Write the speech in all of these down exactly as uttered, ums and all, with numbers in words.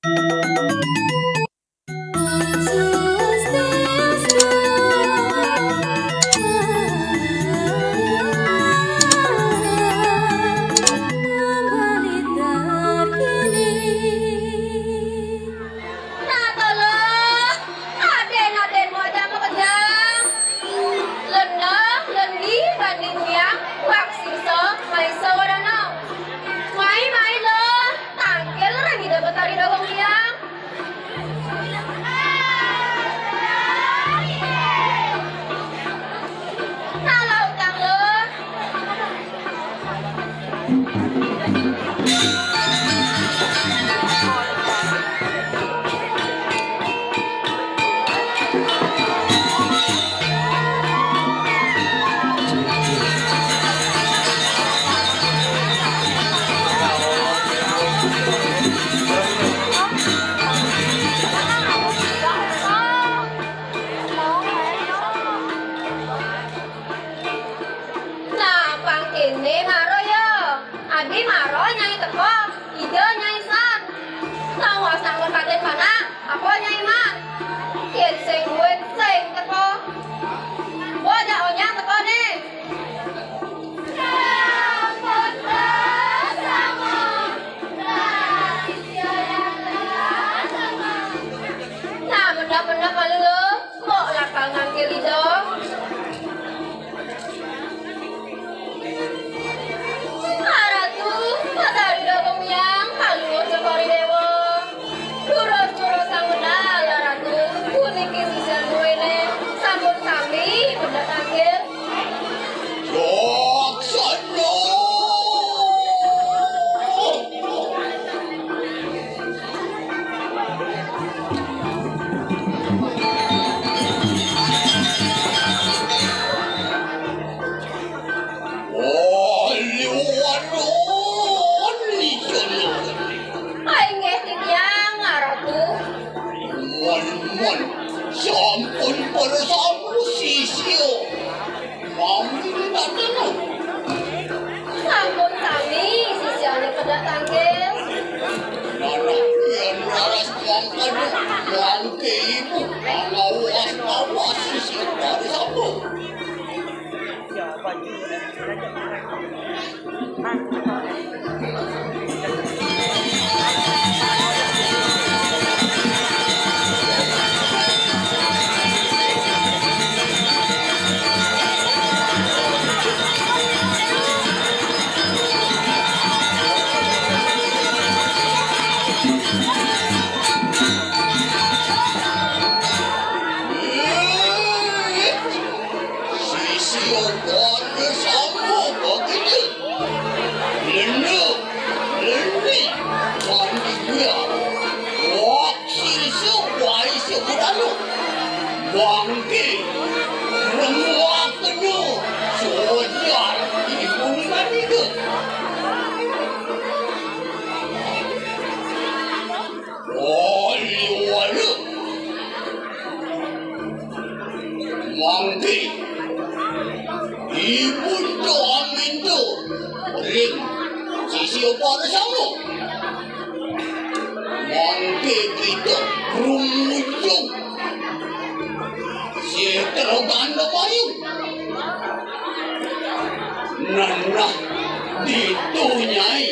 Nah, tolong, aden-adenmu aja makejang. Lena, lendi, banding biang, wak sisa, maisa warana. Mai, mai lo, tangkil rang ida Betari Dawang Biang. Nah, lautang lo. Nah, pang kene maro ya. Adi maro nyai teko, ida nyai san. Nang wasang berkaden mana, apa nyai mat? Yen sing duit sing teko. Bo jak onyang teko ne. Nah, benda-benda malu lo. Mbok lakang nangkil ida. Ah, Ratu, Betari Dawang Biang, Palungguh Cokor I Dewa. Durus-durus sang medal, ah, Ratu. Puniki sisian duene, sampun sami medal tangkil. Laksana. Oh, liwat, oh, liwat. Ai, nggih, titiang, Ratu. Mon, mon, sampun para sampun sisia. Mami dateng. Sampun sami sisiane pedak tangkil. Nah, nah, yen raras mangkana, mangke ibu, ngawas-ngawas sisia dari sampun. Sisia pada sambung begitu. Lenu, leni, panitia. Wak sisia wai sebedalu. Bangke, remuaknya, sojar, ibu ni mandi ke. Wali-wali. Mangke. Ibun to amin to. Ring. Sisia pada sama. Mangke kita rumujung. Sitra ganda bayu. Nah, nah, ditu nyai.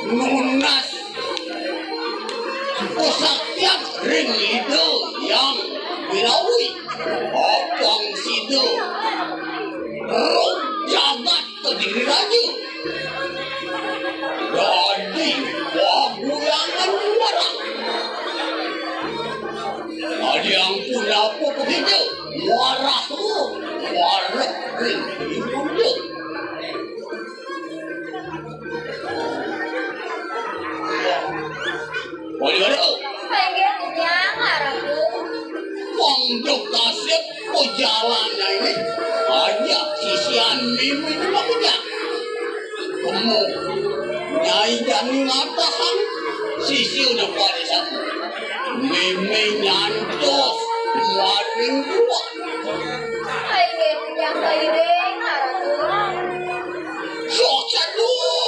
Nunas. Kesaktian ring Ida Hyang Wirawi. Abang sida. Roh jagat Kediri Raja. Dadi paguyangan warah. Adi ampun apa begitu? Warah tu. Warah ring Ida. Waduh, waduh. Inggih, Ratu. Pondok Kasih perjalanan ini hanya sisian mimpi juga punya. Kamu, Nyai Jani ngatakan, sisi udah pada sama. Mimpi nyantos, maring dua. Inggih, Ratu. Sukses dulu.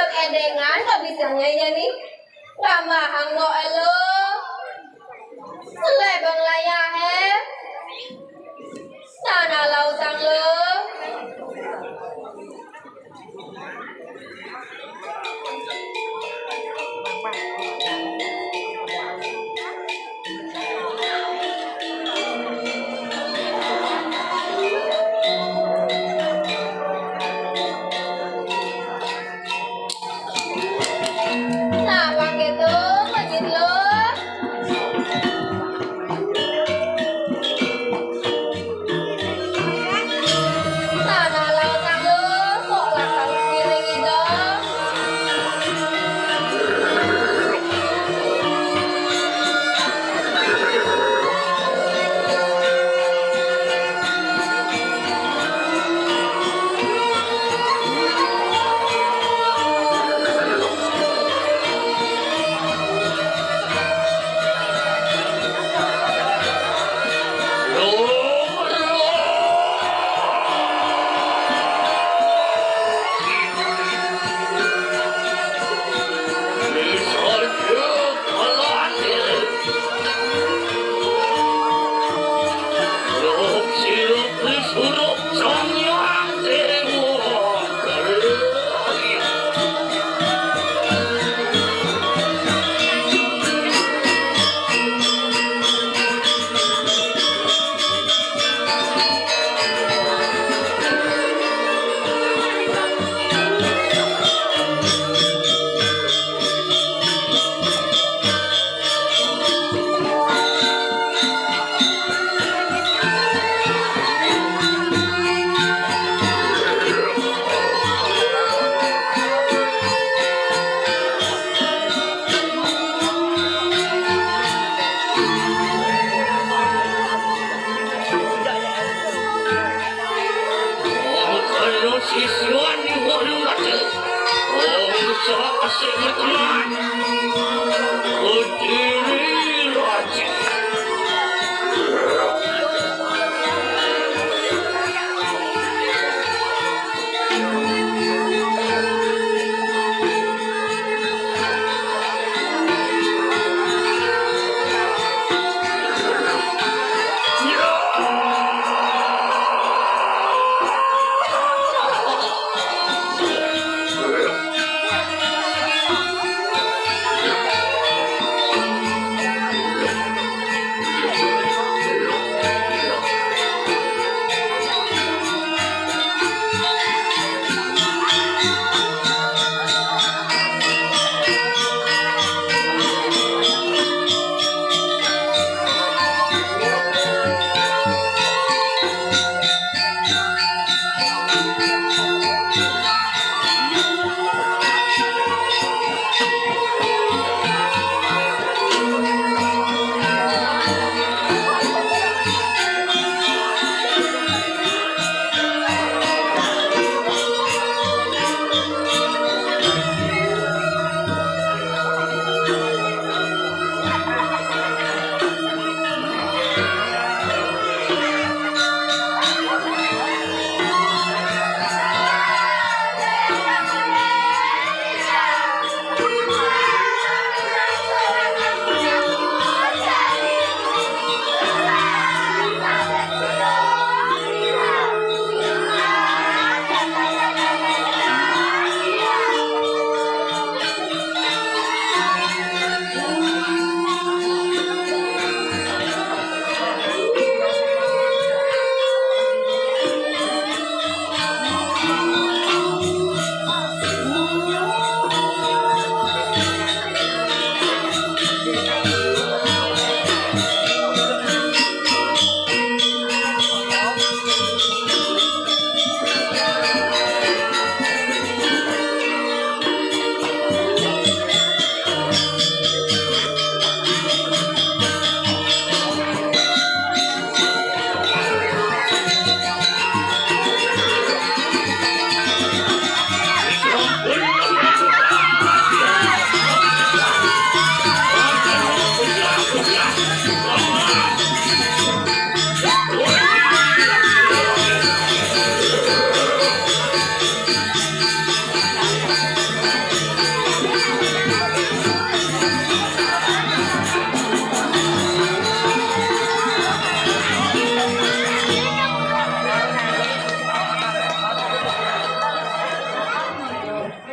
Édéngan kok bisa nyai jani. Ramahang no élo. Selai bang layah, eh. Tanah lautang lo. Nah, pakai tuh, lanjut lo. Tanah laut tangguh, kok lakang miring idong.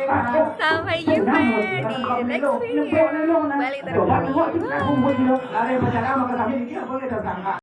Sampai jumpa di next video. Balik terus.